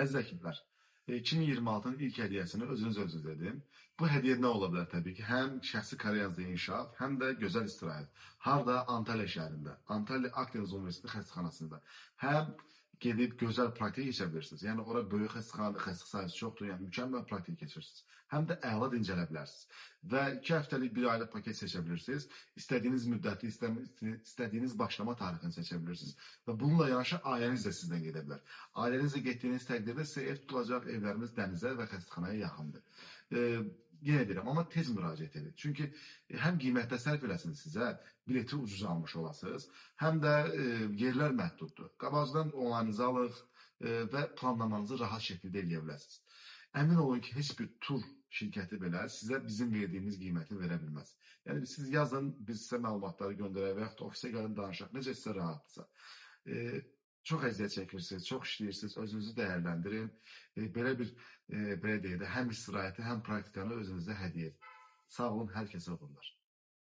Əziz əkiblər, 2026-nın ilk hədiyyəsini özünüz edin. Bu hədiyyə nə ola bilər təbii ki? Həm şəxsi karyeranızda inkişaf, həm də gözəl istirahət. Harda? Antalya şəhərində, Antalya Akdeniz Universiteti xəstəxanasında. Həm gedib gözəl praktik keçə bilirsiniz. Yəni ora böyük xəstəxanadır, xəstə sayısı çoxdur, yəni mükəmməl praktik keçirsiniz. Həm də əla dincələ bilərsiniz. Və 2 həftəlik, 1 aylıq paket seçə bilirsiniz. İstədiyiniz müddəti, istədiyiniz başlama tarixini seçə bilirsiniz. Və bununla yanaşı ailəniz də sizdən gedə bilər. Ailənizlə getdiyiniz təqdirdə sizə ev tutulacaq, evlərimiz dənizə və xəstəxanaya yaxındır. Yenə deyirəm, amma tez müraciət edin. Çünki həm qiymətdə sərf eləsin sizə, bileti ucuz almış olasınız, həm də yerlər məhduddur. Qabaqcadan online'ınızı alıq və planlamanızı rahat şəkildə eləyə bilərsiniz. Əmin olun ki, heç bir tur şirkəti belə sizə bizim verdiyimiz qiyməti verə bilməz. Yəni siz yazın, biz sizə məlumatları göndərək və yaxud da ofisə gəlin danışaq, necə sizə rahatdırsa. Çox əziyyət çəkirsiniz, çox işləyirsiniz, özünüzü dəyərləndirin. Belə bir, belə deyək də, həm istirahəti, həm praktikanı özünüzə hədiyyə edin. Sağ olun, hər kəsə uğurlar.